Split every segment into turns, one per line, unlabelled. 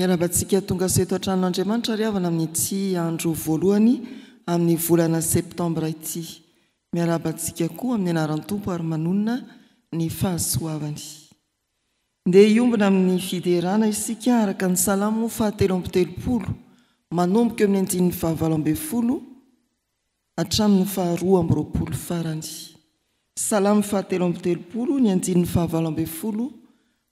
Miarahaba antsika tonga soa eto an-tranon'Andriamanitra ry havana amin'ity andro voalohany amin'ny volana septambra ity. Miarahaba antsika koa amin'ny anaran'ny Tompo ary manonona ny fahasoavany. Ndeha hiombona amin'ny fiderana isika araka ny Salamo fahatelo amby telopolo manomboka eo amin'ny andininy fahavalo ambin'ny folo hatramin'ny faharoa amby roapolo farany. Salamo fahatelo amby telopolo, ny andininy fahavalo ambin'ny folo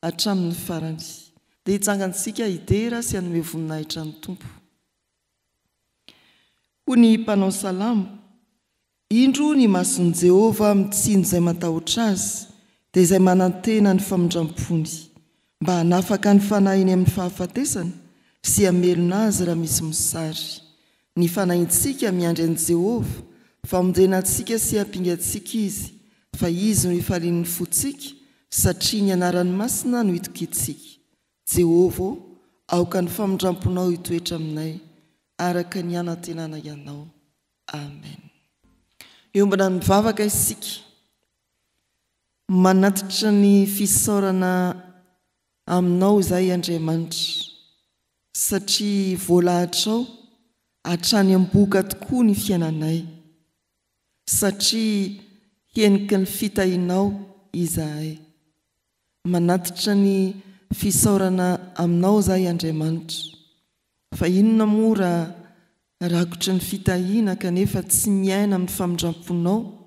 hatramin'ny farany. Dia hitsangantsika hidera sy hanome voninahitra ny Tompo. Hoy ny mpanao salamo, Indro ny mason'i Jehovah mitsinjo izay matahotra Azy, dia izay manantena ny famindram-pony, mba hanafaka ny fanahiny amin'ny fahafatesana sy hamelona azy raha misy mosary. Ny fanahintsika miandry an'i Jehovah, famonjena antsika sy ampingantsika Izy, fa Izy no ifalian'ny fontsika, satria ny anarany masina no itokiantsika. Jehovah ô, aoka ny famindram-ponao hitoetra aminay, araka ny anantenanay Anao. Amen. Hiombona ny vavaka isika. Manatitra ny fisaorana Aminao izahay Andriamanitra, satria voalahatrao hatrany am-bohoka tokoa ny fiainanay, satria heniky ny fitahianao izahay. Manatitra ny fisaorana Aminao izahay Andriamanitra, fa inona moa raha rakotry ny fitahiana kanefa tsy miaina amin'ny famindram-ponao?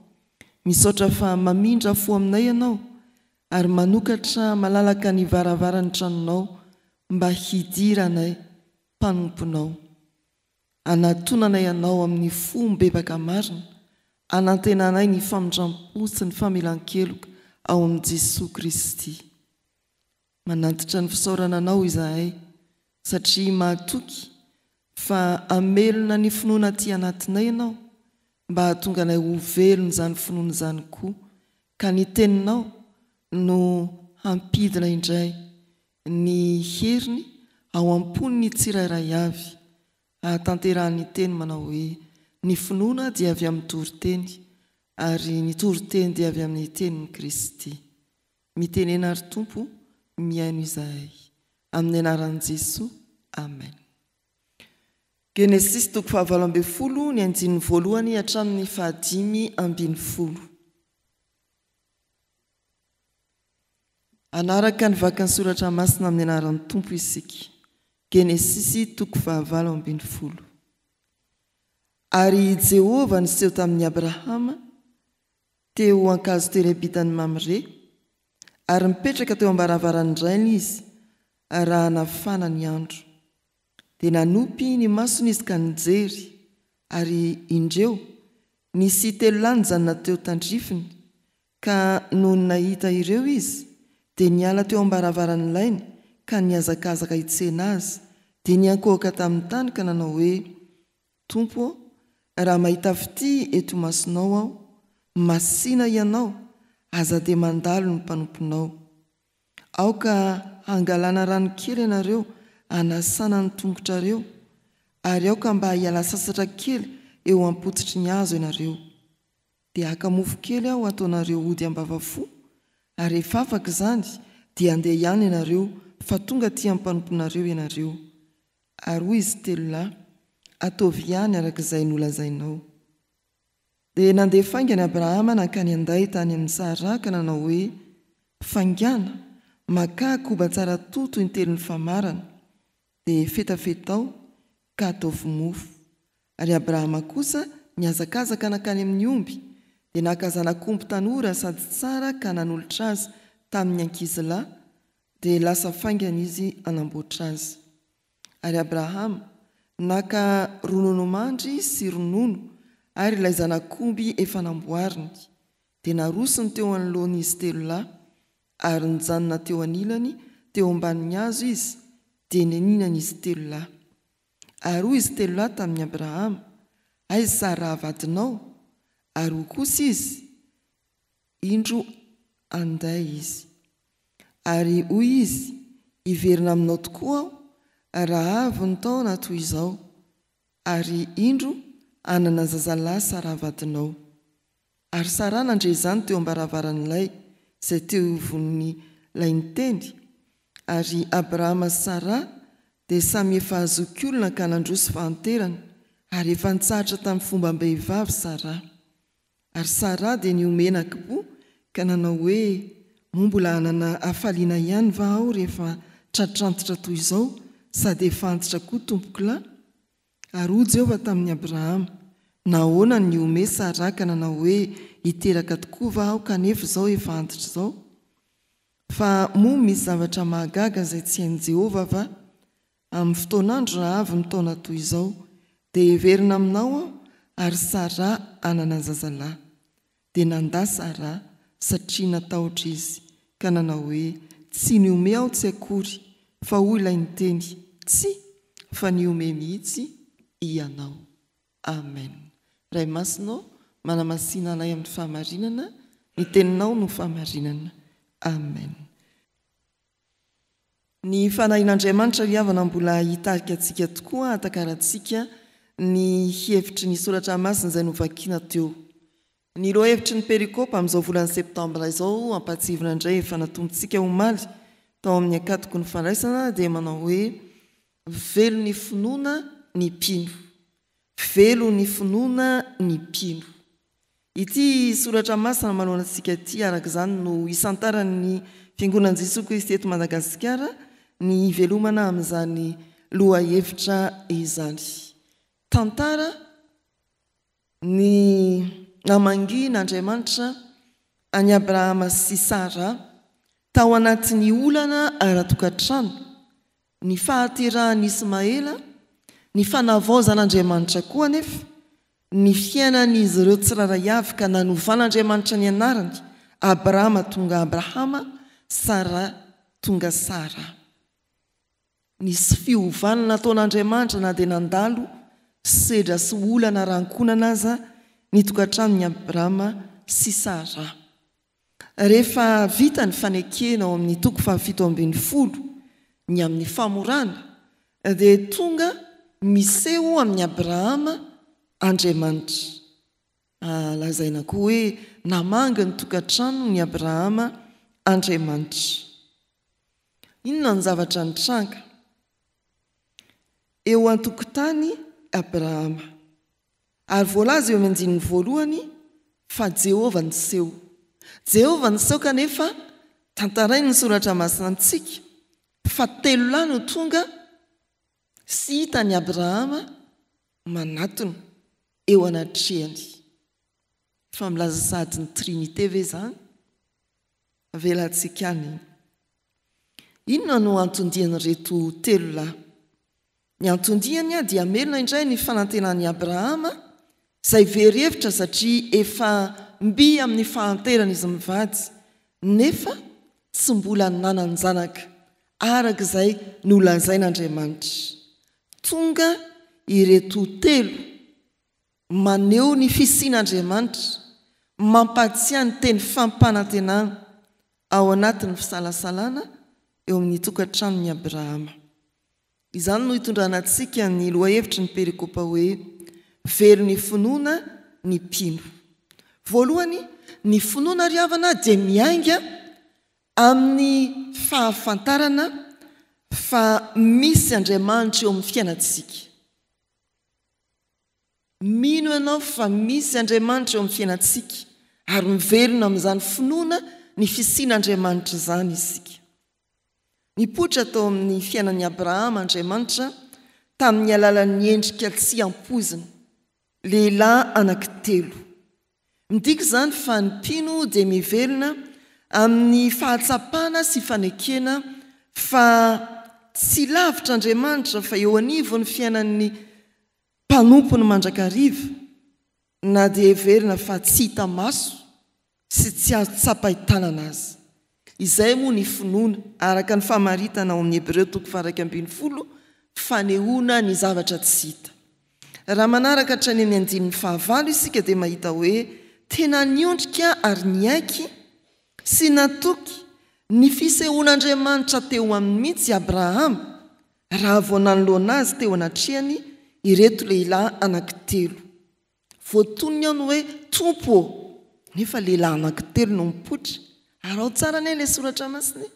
Misaotra fa mamindra fo aminay Ianao ary manokatra malalaka ny varavaran'ny tranonao mba hidiranay mpanomponao. Anatonanay Anao amin'ny fo mibebaka marina, anantenanay ny famindram-po sy ny famelan-keloka ao amin'i Jesoa Kristy. Manantitra ny fisaorana Anao izahay satria mahatoky fa hamelona ny finoana aty anatinay Ianao mba hahatonga anay ho velona izany finoana izany koa ka ny Teninao no hampidina indray ny heriny ao am-pon'ny tsirairay avy hahatanterahan'ny teny manao hoe ny finoana dia avy amin'ny toriteny ary ny toriteny dia avy amin'ny tenin'i Kristy. Mitenena ry Tompo, mihaino izahay. Amin'ny anaran'i Jesoa, Amen. Genesisy toko fahavalo ambin'ny folo, ny andininy voalohany hatramin'ny fahadimy ambin'ny folo. Hanaraka ny vakin'ny soratra masina amin'ny anaran'ny Tompo isika. Genesisy toko fahavalo ambin'ny folo. Ary i Jehovah niseho tamin'i Abrahama teo ankazo terebitan'i Mamre, ary nipetraka teo am-baravaran'ny rainy izy raha nafana ny andro. Dia nanopy ny masony izy ka nijery, ary indreo, nisy telo lahy nijanona teo tandrifiny, ka nony nahita ireo izy, dia niala teo am-baravaran'ny lainy ka nihazakazaka hitsena azy, dia niankohoka tamin'ny tany ka nanao hoe, Tompo ô, raha mahita fitia eto imasonao aho, masìna Ianao, aza dia mandalo ny mpanomponao. Aoka hangalana rano kely ianareo hanasana ny tongotrareo, ary aoka mba hiala sasatra kely eo am-pototry ny hazo ianareo. Dia haka mofo kely aho hataonareo hody am-bavafo, ary rehefa afaka izany, dia handeha ihany ianareo, fa tonga aty amin'ny mpanomponareo ianareo. Ary hoy izy telo lahy, Ataovy ihany araka izay nolazainao. Dia nandeha faingana Abrahama nankany an-day tany amin'i Saraha ka nanao hoe, Faingàna, makà koba tsara toto intelon'ny famarana, dia fetafetao ka ataovy mofo. Ary Abrahama kosa nihazakazaka nankany amin'ny omby, dia naka zanak'omby tanora sady tsara ka nanolotra azy tamin'ny ankizilahy, dia lasa faingana izy hanamboatra azy. Ary Abrahama naka rononomandry sy ronono ary ilay zanak'omby efa namboariny, dia narosony teo anoloan'izy telo lahy, ary nijanona teo anilany teo ambanin'ny hazo izy, dia nianinana izy telo lahy. Ary hoy izy telo lahy tamin'i Abrahama, Aiza Saraha vadinao? Ary hoy kosa izy, Indro anday izy. Ary hoy izy, Hiverina aminao tokoa aho, raha avy ny taona toy izao, ary indro hanana zazalahy Saraha vadinao. Ary Saraha nandre izany teo am-baravaran'ilay izay teo ivon'ny lay niteny, ary Abrahama sy Saraha dia samy efa zokiolona ka nandroso fahanterana, ary efa nitsahatra tamin'ny fombam-behivavy Saraha. Ary Saraha dia nihomehy nakipo ka nanao hoe, Moa mbola hanana hafaliana ihany va aho rehefa tratrantitra toy izao, sady efa antitra koa tompokolahy? Ary hoy Jehovah tamin'i Abrahama, Nahoana no nihomehy Saraha ka nanao hoe, Hiteraka tokoa va aho kanefa izao efa antitra izao? Fa moa misy zavatra mahagaga izay tsy hain'i Jehovah va? Amin'ny fotoan'andro raha avy ny taona toy izao, dia heverina aminao aho, ary Saraha hanana zazalahy. Dia nandà Saraha, satria natahotra izy, ka nanao hoe, Tsy nihomehy aho tsy akory, fa hoy ilay niteny, Tsia, fa nihomehy mihitsy ianao. Amen. Ray Masina ô, manamasina anay amin'ny fahamarinana, ny Teninao no fahamarinana. Amen. Ny Fanahin'Andriamanitra ry havana mbola hitarika antsika tokoa hahatakarantsika ny hevitry ny Soratra Masina izay novakiana teo. Ny lohahevitry ny perikopa amin'izao volana septambra izao, ampahatsiahivina indray efa natombontsika omaly tao amin'ny ankatoky ny fandraisana dia manao hoe Velon'ny finoana ny mpino. Velon'ny finoana ny mpino. Ity soratra masina manoloana antsika ity araka izany no isantaran'ny Fiangonan'i Jesoa Kristy eto Madagasikara ny hivelomana amin'izany lohahevitra izany. Tantara ny namangian'Andriamanitra an'i Abrahama sy Sara tao anatin'ny olana ara-tokantrano, ny fahaterahan'i Ismaela, ny fanavaozan'Andriamanitra koa anefa ny fiainan'izy ireo tsirairay avy ka nanovan'Andriamanitra ny anarany, Abrama tonga Abrahama, Sara tonga Sara. Nisy fiovana nataon'Andriamanitra na dia nandalo sedra sy olana ara-ankohonana aza ny tokantranon'i Abrama sy Sara. Rehefa vita ny fanekena ao amin'ny toko faha-17 ny amin'ny famorana, dia tonga miseho amin'i Abrahama Andriamanitra. Lazaina koa hoe namangy ny tokantranon'i Abrahama Andriamanitra. Inona ny zavatra nitranga? Eo an-tokotany Abrahama. Ary voalaza eo amin'ny andininy voalohany fa Jehovah niseho. Jehovah niseho kanefa tantarain'ny Soratra Masina amintsika fa telo lahy no tonga sy hitan'i Abrahama manatona eo anatrehany. Efa milaza sahady ny Trinite ve izany? Avelantsika any iny. Inona no anton-dian'ireto telo lahy? Ny anton-diany dia hamelona indray ny fanantenan'i Abrahama, izay very hevitra satria efa mby amin'ny fahanterana izy mivady, nefa tsy mbola nanan-janaka, araka izay nolazain'Andriamanitra. Tonga ireto telo Maneho ny fisian'Andriamanitra, mampahatsiahy ny teny fampanantenana ao anatin'ny fisalasalana eo amin'ny tokantranon'i Abrahama. Izany no itondrana antsika ny lohahevitry ny perikopa hoe Velon'ny finoana ny mpino. Voalohany, ny finoana ry havana dia miainga amin'ny fahafantarana fa misy Andriamanitra eo amin'ny fiainantsika. Mino ianao fa misy Andriamanitra eo amin'ny fiainantsika ary mivelona amin'izany finoana ny fisian'Andriamanitra izany isika. Nipoitra tao amin'ny fiainan'i Abrahama Andriamanitra tamin'ny alalan'ny endrika tsy ampoizina, lehilahy anankitelo. Midika izany fa ny mpino dia mivelona amin'ny fahatsapana sy fanekena fa tsy lavitra Andriamanitra fa eo anivon'ny fiainan'ny mpanompony mandrakariva na dia heverina fa tsy hita maso sy tsy azo tsapain-tanana aza. Izay moa ny finoana, araka ny famaritana ao amin'ny Hebreo toko faha-11, fanehoana ny zavatra tsy hita. Raha manaraka hatrany amin'ny andininy fahavalo isika dia mahita hoe tena niondrika ary niaiky sy natoky ny fisehoan'Andriamanitra teo aminy mihitsy i Abrahama raha vao nanoloana azy teo anatrehany ireto lehilahy anankitelo. Voatonony ao ny hoe Tompo ô! Nefa lehilahy anankitelo no mipoitra. Araho tsara anie ilay soratra masina e!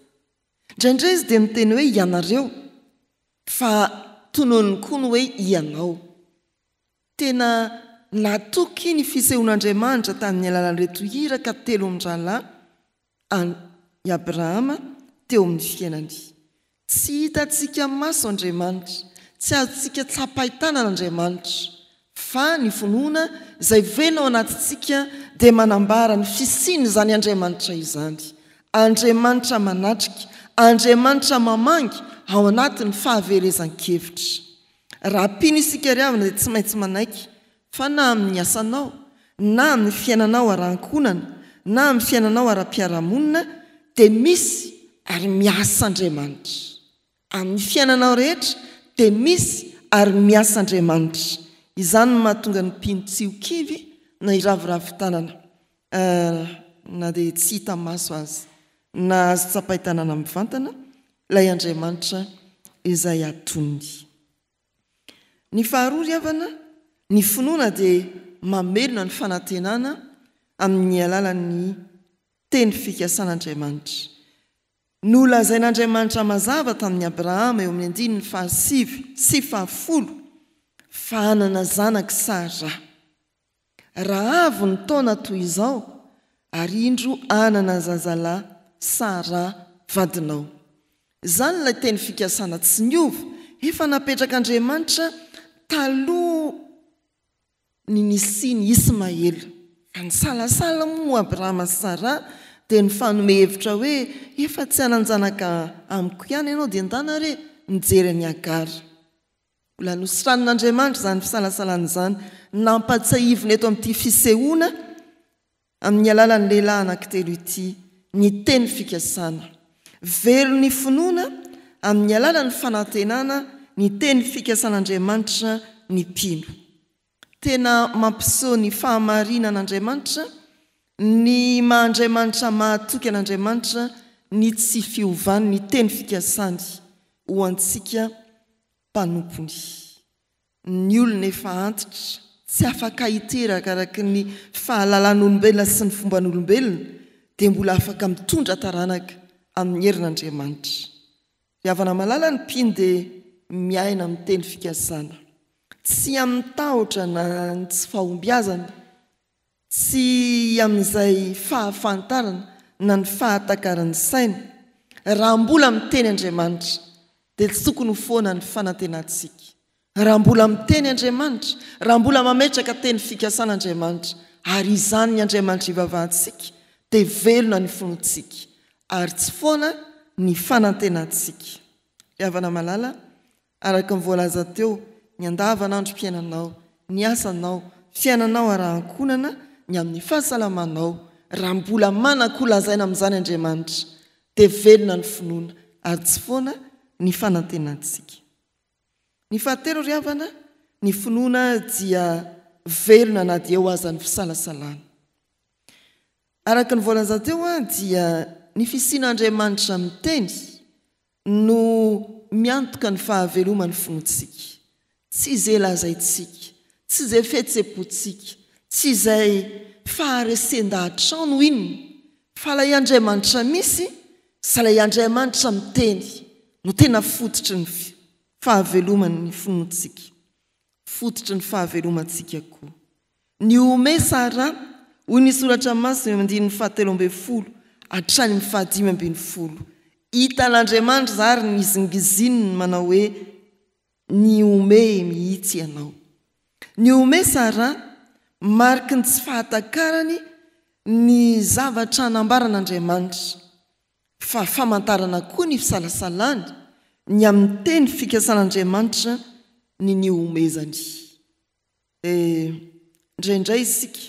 Indraindray izy dia miteny hoe ianareo. Fa tononiny koa ny hoe ianao. Tena natoky ny fisehoan'Andriamanitra tamin'ny alalan'ireto iraka telo mirahalahy an'i Abrahama teo amin'ny fiainany. Tsy hitantsika maso Andriamanitra, tsy azontsika tsapain-tanana Andriamanitra, fa ny finoana izay velona ao anatintsika dia manambara ny fisian'izany Andriamanitra izany. Andriamanitra manatrika, Andriamanitra mamangy ao anatin'ny fahaverezan-kevitra. Raha mpino isika ry havana dia tsy maintsy manaiky fa na amin'ny asanao, na amin'ny fiainanao ara-ankohonana, na amin'ny fiainanao ara-piarahamonina dia misy ary miasa Andriamanitra. Amin'ny fiainanao rehetra dia misy ary miasa Andriamanitra. Izany no mahatonga ny mpino tsy ho kivy na hiraviravy tanana na dia tsy hita maso aza, na azo tsapain-tanana mivantana ilay Andriamanitra izay atoniny. Ny faharoa ry havana, ny finoana dia mamelona ny fanantenana amin'ny alalan'ny teny fikasan'Andriamanitra. Nolazain'Andriamanitra mazava tamin'i Abrahama eo amin'ny andininy fahasivy sy fahafolo fa hanana zanaka Saraha. Raha avy ny taona toy izao, ary indro hanana zazalahy Saraha vadinao. Izany ilay teny fikasana tsy niova, efa napetrak'Andriamanitra taloha ny nisian'i Ismaela. Fa nisalasala moa Abrahama sy Saraha dia nifanome hevitra hoe, Efa tsy hanan-janaka amiko ihany ianao dia ndana re mijery an'i Hagara. Mbola nosiranin'Andriamanitra izany fisalasalana izany, nampatsiahivina eto amin'ity fisehoana amin'ny alalan'ny lehilahy anankitelo ity ny teny fikasana. Velon'ny finoana amin'ny alalan'ny fanantenana ny teny fikasan'Andriamanitra ny mpino. Tena mampiseho ny fahamarinan'Andriamanitra, ny maha Andriamanitra mahatoky an'Andriamanitra ny tsy fiovany ny teny fikasany ho antsika mpanompony. Ny olona efa antitra, tsy afaka hiteraka araka ny fahalalan'olombelona sy ny fomban'olombelona dia mbola afaka mitondra taranaka amin'ny herin'Andriamanitra. Ry havana malala, ny mpino dia miaina amin'ny teny fikasana. Tsy amin'ny tahotra na ny tsy fahombiazana, tsy amin'izay fahafantarana na ny fahatakaran'ny saina. Raha mbola miteny Andriamanitra, dia tsy tokony ho foana ny fanantenantsika. Raha mbola miteny Andriamanitra, raha mbola mametraka teny fikasana Andriamanitra, ary izany ny Andriamanitra ivavahantsika, dia velona ny finoantsika, ary tsy foana ny fanantenantsika. Ry havana malala, araka ny voalaza teo, ny andavanandrom-piainanao, ny asanao, fiainanao ara-ankohonana, ny amin'ny fahasalamanao, raha mbola manan-ko lazaina amin'izany Andriamanitra, dia velona ny finoana, ary tsy foana ny fanantenantsika. Ny fahatelo ry havana, ny finoana dia velona na dia eo aza ny fisalasalana. Araka ny voalaza teo dia ny fisian'Andriamanitra miteny no miantoka ny fahaveloman'ny finoantsika. Tsy izay lazaintsika, tsy izay fihetseham-pontsika, tsy izay faharesen-dahatrao no inona, fa ilay Andriamanitra misy sy ilay Andriamanitra miteny no tena fototry ny fahaveloman'ny finoantsika, fototry ny fahavelomantsika koa. Nihomehy Sara, hoy ny Soratra Masina eo amin'ny andininy fahatelo ambin'ny folo hatrany amin'ny fahadimy ambin'ny folo. Hitan'Andriamanitra izany ary nizingizininy manao hoe, Nihomehy mihitsy ianao. Nihomehy Sara, mariky ny tsy fahatakarany ny zavatra nambaran'Andriamanitra, fa famantarana koa ny fisalasalany ny amin'ny teny fikasan'Andriamanitra ny nihomezany. Dia indraindray isika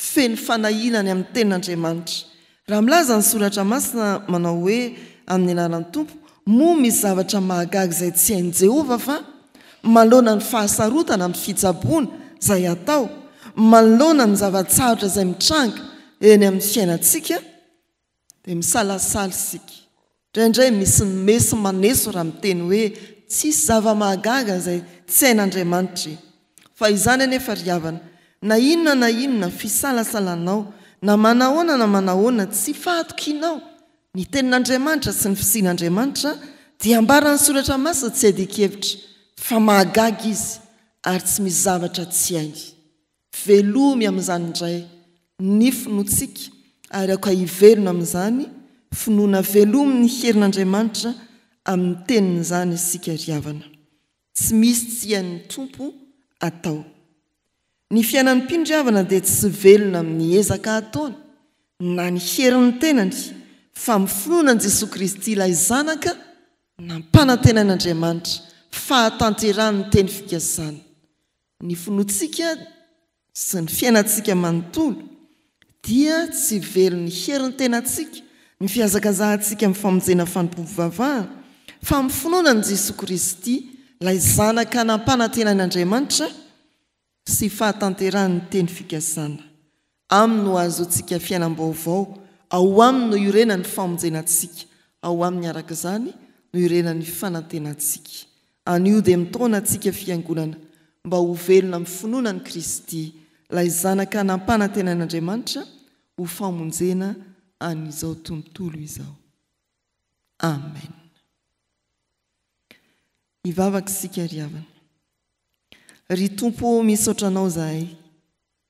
feno fanahiana ny amin'ny tenin'Andriamanitra. Raha milaza ny Soratra Masina manao hoe amin'ny anaran'ny Tompo, moa misy zavatra mahagaga izay tsy hain'i Jehovah va? Manoloana ny fahasarotana amin'ny fitsaboana izay atao, manoloana ny zava-tsarotra izay mitranga eny amin'ny fiainantsika, Dia misalasala isika. Indraindray misy meso maneso raha miteny hoe tsisy zava-mahagaga izay tsy hain'Andriamanitra e! Fa izany anefa ry havana, na inona na inona fisalasalanao, na manahoana na manahoana tsy fahatokianao ny Tenin'Andriamanitra sy ny fisian'Andriamanitra Dia ambaran'ny Soratra Masina tsy iadian-kevitra fa mahagaga Izy ary tsy misy zavatra tsy hainy. Velomy amin'izany indray ny finoantsika ary aoka hivelona amin'izany finoana velomin'ny herin'Andriamanitra amin'ny teniny izany isika ry havana. Tsy misy tsy hain'ny Tompo atao. Ny fiainan'ny mpino ry havana dia tsy velona amin'ny ezaka ataony na ny herin'ny tenany fa amin'ny finoana an'i Jesoa Kristy ilay Zanaka nampanantenain'Andriamanitra fahatanterahan'ny teny fikasana. Ny finoantsika sy ny fiainantsika manontolo dia tsy velon'ny herin'ny tenantsika, ny fihazakazahantsika amin'ny famonjena fanompoam-pivavahana, fa amin'ny finoana an'i Jesoa Kristy, ilay Zanaka nampanantenain'Andriamanitra sy fahatanterahan'ny teny fikasana. Aminy no ahazoantsika fiainam-baovao, ao Aminy no iorenan'ny famonjena antsika, ao Aminy araka izany no iorenan'ny fanantenantsika. Anio dia mitaona antsika Fiangonana mba ho velona amin'ny finoana an'i Kristy, ilay Zanaka nampanantenain'Andriamanitra ho famonjena an'izao tontolo izao. Amen. Hivavaka isika ry havana. Ry Tompo ô misaotra Anao izahay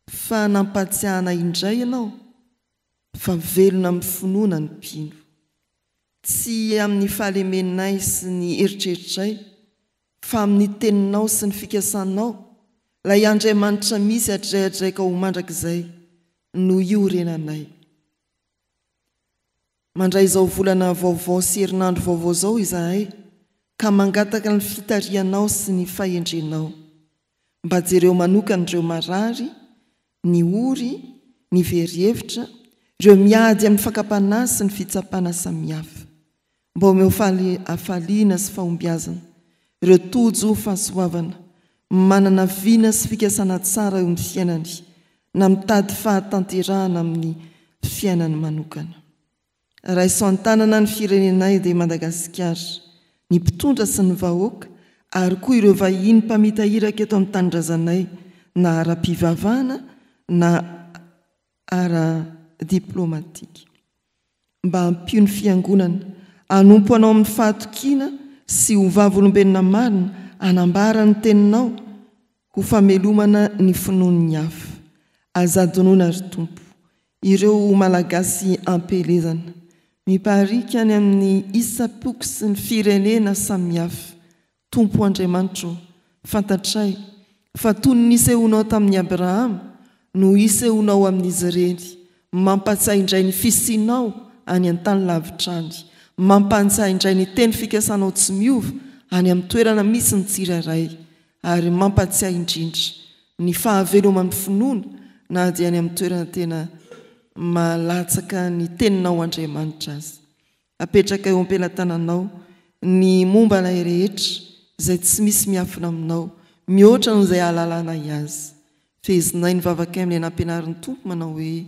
fa nampahatsiahy anay indray Ianao fa velona amin'ny finoana ny mpino. Tsy amin'ny fahalemenay sy ny eritreritray fa amin'ny teninao sy ny fikasanao, ilay Andriamanitra misy hatrizay hatrizay ka ho mandrakizay no iorenanay. Mandray izao volana vaovao sy herinandro vaovao izao izahay ka mangataka ny fitarihanao sy ny fahendrenao. Mba jereo manokana ireo marary, ny ory, ny very hevitra, ireo miady amin'ny fakam-panahy sy ny fitsapana samihafa. Mba omeo hafaliana sy fahombiazana ireo tojo fahasoavana, manana vina sy fikasana tsara eo amin'ny fiainany na mitady fahatanterahana amin'ny fiainany manokana. Raiso an-tanana ny firenenay dia Madagasikara, ny mpitondra sy ny vahoaka ary koa ireo vahiny mpamita iraka eto amin'ny tanindrazanay na ara-pivavahana na ara-diplomatika. Mba ampio ny Fiangonana hanompo Anao amin'ny fahatokiana sy ho vavolombelona marina hanambara ny Teninao ho famelomana ny finoan'ny hafa. Aza adinoina ry Tompo, ireo Malagasy am-pielezana, mipariaka any amin'ny isam-poko sy ny firenena samihafa, Tompo Andriamanitro ô, fantatray fa toy ny nisehoanao tamin'i Abrahama no hisehoanao amin'izy ireny, mampatsiahy indray ny fisianao any an-tany lavitra any, mampantsahy indray ny teny fikasanao tsy miova any amin'ny toerana misy ny tsirairay, ary mampatsiahy indrindra ny fahaveloman'ny finoana na dia any amin'ny toerana tena mahalatsaka ny teninao Andriamanitra aza. Apetraka eo am-pelatananao ny momba anay rehetra izay tsy misy miafina aminao, mihoatra noho izay ahalalanay azy. Fehezinay ny vavakay amin'ilay nampianarin'ny Tompo manao hoe,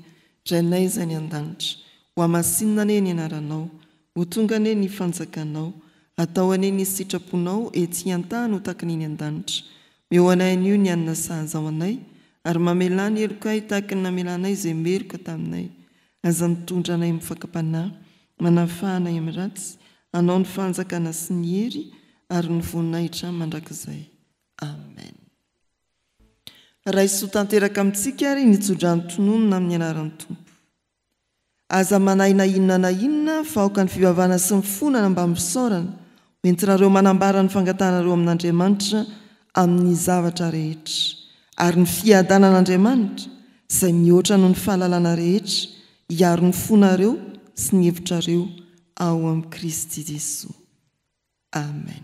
Rainay izay any an-danitra, hohamasinina anie ny anaranao, ho tonga anie ny fanjakanao, atao anie ny sitraponao ety an-tany ho tahaka ny eny an-danitra. Meo anay anio ny hanina sahaza ho anay, ary mamelà ny helokay tahaka ny namelanay izay meloka taminay. Aza mitondra anay amin'ny fakam-panahy, manafaha anay amin'ny ratsy, Anao ny fanjakana sy ny hery ary ny voninahitra mandrakizay. Amen. Raiso tanteraka amintsika ary ny tsodrano tononina amin'ny anaran'ny Tompo. Aza manahy na inona na inona fa aoka ny fivavahana sy ny fonana mba misaorana ho entinareo manambara ny fangatahanareo amin'Andriamanitra amin'ny zavatra rehetra. Ary ny fiadanan'Andriamanitra, izay mihoatra noho ny fahalalana rehetra, hiaro ny fonareo sy ny hevitrareo ao amin'i Kristy Jesoa. Amen.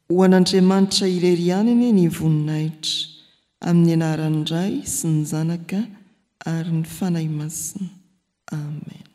Ho an'Andriamanitra irery ihany anie ny voninahitra, amin'ny anaran'ny Ray sy ny Zanaka ary ny Fanahy Masina. Amen.